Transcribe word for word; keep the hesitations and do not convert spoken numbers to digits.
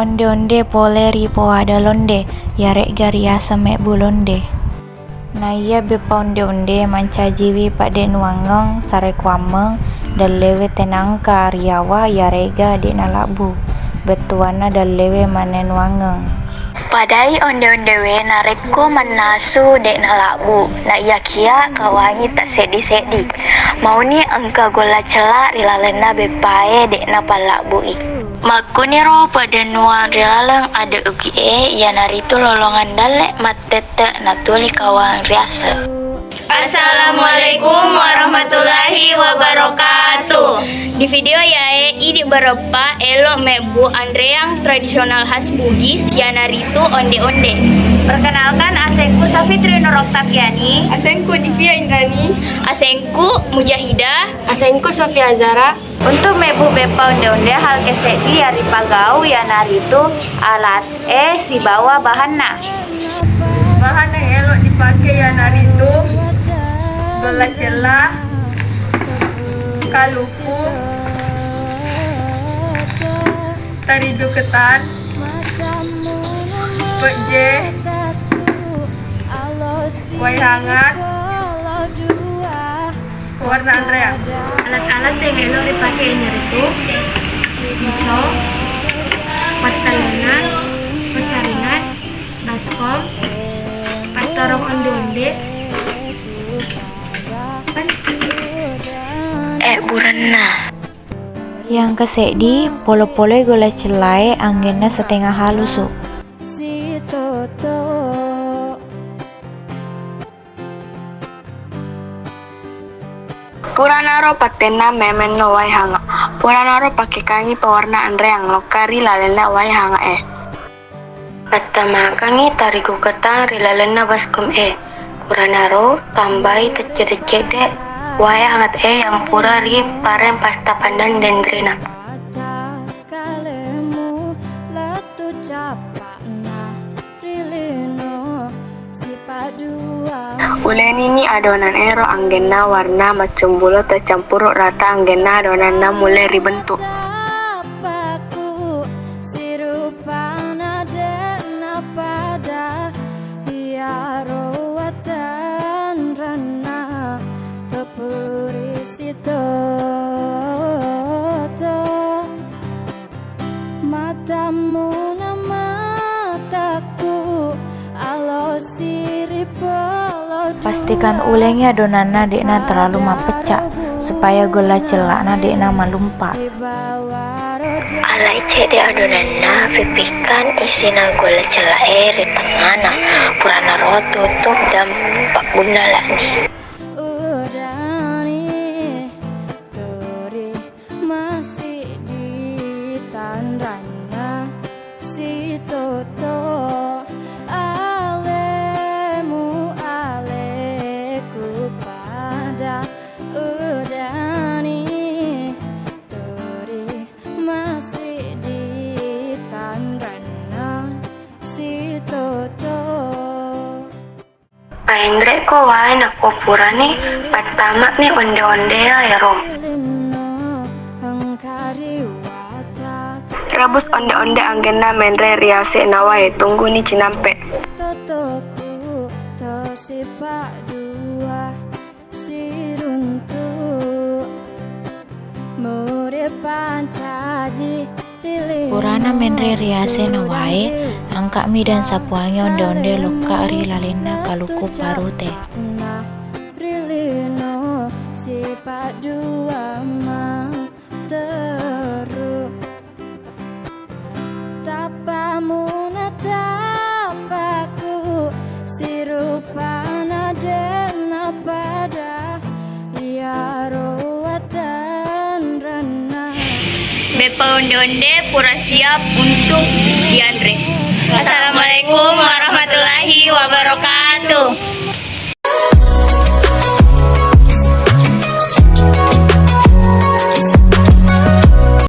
Onde-onde pole ri poada londe, iyare'ga riaseng mebbu londe. Naiya beppa onde-onde mancajiwi paddenuangeng sarekuammeng, dallewe tenangka riawa iyare'ga de'na labbu, bettuanna dallewe mannenuangeng. Padai onde-ondewe narekko mannasu de'na labbu, naiyakiya kawangi tasseddi-seddi. Mauni engka golla cella ri lalenna beppae de'na pallabbui. Makkuniro paddenuang ri laleng ade ugie, iyanaritu lolongang dalle mattette natuli kawang riaseng. Assalamualaikum warahmatullahi wabarakatuh. Di video yae, idi bereppa elo mebbu anreang tradisional khas Bugis, iyanaritu onde-onde. Perkenalkan, asengku Safitri Nur Oktaviani. Asengku Divia Indrani. Asengku Mujahidah. Asengku Sofia Zara. Untuk mebbu beppa onde-onde, hal keseddi yaripagau iyanaritu alat e sibawa bahanna. Bahan yang elok dipake iyanaritu golla cella, kaluku, tarigu ketan, pejje, wai hangat, warna anreang. Alat-alat yang elok dipake iyanaritu pisau, pattellenna, pesaringan, baskom, pattorong onde-onde, eh, burenna. Yang keseddi, polo-poloi golla cellae anggenna setengah halusu. Puranaro pattenna memenno wae hanga. Puranaro pakkekangngi pewarna anreang lokka ri lalenna wae hanga e. Pattamakangngi tarigu ketan ri lalenna baskom e. Puranaro tambai teccede-cede wae hangat e yang pura ri pareng pasta pandan denrena. Kalemu lettu cappa'na ri lino sipaddua. Ulenini adonan ero anggenna warna maccumbulo tacampuru rata anggenna adonanna mulle ribentuk. Tappaku sirupana de'na pada iyaro watanranna tepuri sitoto. Matamu na mataku, alo siripolo. Pastikan ulengngi adonanna de'na terlalu mappecca, supaya golla cella'na de'na malumpa. Alai cedde adonanna, pipikkan isina golla cella'e ri tengngana, puranaro tutup dan pabbunna la'ni. Udani turi masih di tanranna sitoto, alemu aleku pada udani turi masih di tanranna sitoto. Paenre'ko wae nakko purani pattama'ni onde-ondea ero. Rebus onde-onde anggenna menre ri ase'na wae, tungguni cinampe. Siruntu' mure pancaji ri lino. Purana menre ri ase'na wae, angka'mi dan sapuangi onde-onde lokka ri lalenna kaluku parute. Ri lino sipaddua ma teru. Tappamuna tappaku, sirupana de'na pada, iyaro watanranna. Beppa onde-onde pura siap untuk dianre. Assalamualaikum warahmatullahi wabarakatuh.